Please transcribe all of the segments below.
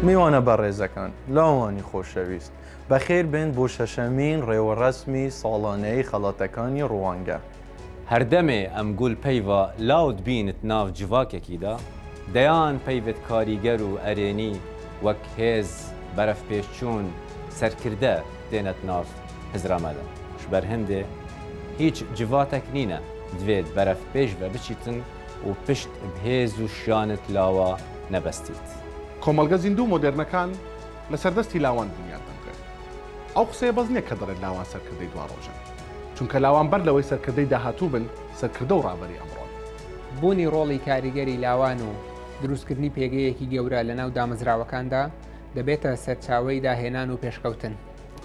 میوانە بەڕێزەکان، لاوانی خۆشەویست، بەخێر بێن بۆ شەشەمین ڕێوڕەسمی ساڵانەی خەڵاتەکانی ڕوانگە. هەردەمێ ئەم گول پەیڤا لاو دبینت ناڤ جڤاکێکیدا، دەیان پەیڤت کاریگەر و ئەرێنی وەک هێز، بەرەڤپێشچوون، سەرکردە دێنەت ناڤ هزرا مەدا. ژبەر هندێ هیچ جڤاتەک نینە دڤێت بەرەڤ پێشڤە بچیتن و پشت بهێز و شیانت لاوا نەبەستیت. کۆمەڵگە زیندوو و مۆدێرنەکان لەسەر دەستی لاوان بونیاد دەنرێن. ئەو قسەیە بەس نییە کە دەڵێت لاوان سەرکردەی دواڕۆژن. چونکە لاوان بەر لەوەی سەرکردەی داهاتوو بن، سەرکردە و ڕابەری ئەمڕۆن. بوونی ڕۆڵی کاریگەری لاوان و دروستکردنی پێگەیەکی گەورە لەناو دامەزراوەکاندا، دەبێتە سەرچاوەی داهێنان و پێشکەوتن.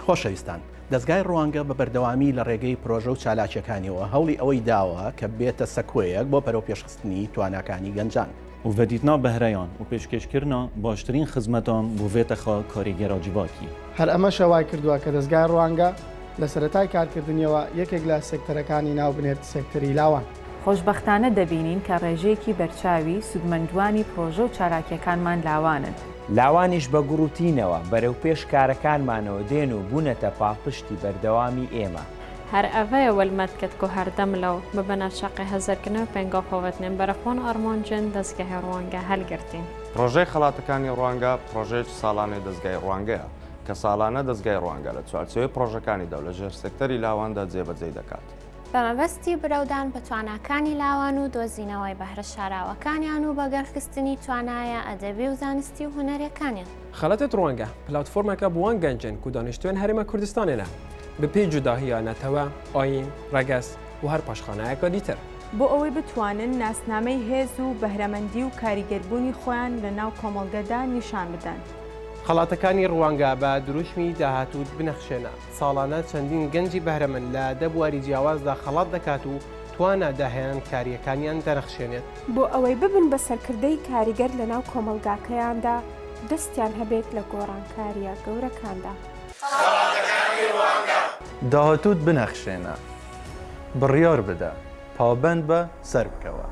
خۆشەویستان، دەزگای ڕوانگە بە بەردەوامی لە ڕێگەی پرۆژە و چالاکییەکانیەوە هەوڵی ئەوەی داوە کە ببێتە سەکۆیەک بۆ بەرەوپێشخستنی تواناکانی گەنجان. و ڤەدیتنا بەهرەیان و پێشکێشکردنا باشترین خزمەتان بۆ ڤێتەخا کاریگەرا جڤاکی. هەر ئەمەشە وای کردووە کە دەزگای ڕوانگە لە سەرەتای کارکردنیەوە یەکێک لە سێکتەرەکانی ناو بنێت سێکتەری لاوان. خۆشبەختانە دەبینین کە ڕێژەیەکی بەرچاوی سوودمەندووانی پڕۆژە و چالاکییەکانمان لاوانن. لاوانیش بە گوڕوتینەوە بەرەو پێش کارەکانمانەوە دێن و بوونەتە پاڵپشتی بەردەوامی ئێمە. هەر ئەڤەیە وەل مەد کەت کو هەردەم لەو ببنە چەقێ هزرکنێ و پێنگاو خۆ ڤەتنێن بەرەخوان ئارمانجێن دەزگەهێ ڕوانگە هەلگرتین. پڕۆژەی خەڵاتەکانی ڕوانگە پڕۆژەیەکی ساڵانەی دەزگای ڕوانگەیە، کە ساڵانە دەزگای ڕوانگە لە چوارچێوەی پڕۆژەکانیدا و لە ژێر سێکتەری لاواندا جێبەجێی دەکات. بە مەبەستی برەودان بە تواناکانی لاوان و دۆزینەوەی بەهرە شاراوەکانیان و بەگەڕخستنی توانایە ئەدەبی و زانستی و هونەریەکانیان. خەڵاتێ ڕوانگە، پلاتفۆرمێکە بۆ وان گەنجێن کو دانیشتوێن هەرێمە کوردستانێ نە، بە پێی جوداهیا نەتەوە، ئایین، ڕەگەز و هەر پاشخانەیەکا دیتر. بۆ ئەوەی بتوانن ناسنامەی هێز و بەهرەمەندی و کاریگەربوونی خۆیان لە ناو کۆمەڵگەدا نیشان بدەن. خەڵاتەکانی ڕوانگە بە دروشمی داهاتووت بنەخشێنە، ساڵانە چەندین گەنجی بەهرەمەند لە دە بواری جیاوازدا خەڵات دەکات و توانا داهێنانکارییەکانیان دەنەخشێنێت. بۆ ئەوەی ببن بە سەرکردەی کاریگەر لەناو کۆمەڵگاکەیاندا دەستیان هەبێت لە گۆڕانکارییە گەورەکاندا. خەڵاتەکانی ڕوانگە. داهاتووت بنەخشێنە، بڕیار بدە، پابەند بە، سەربکەوە.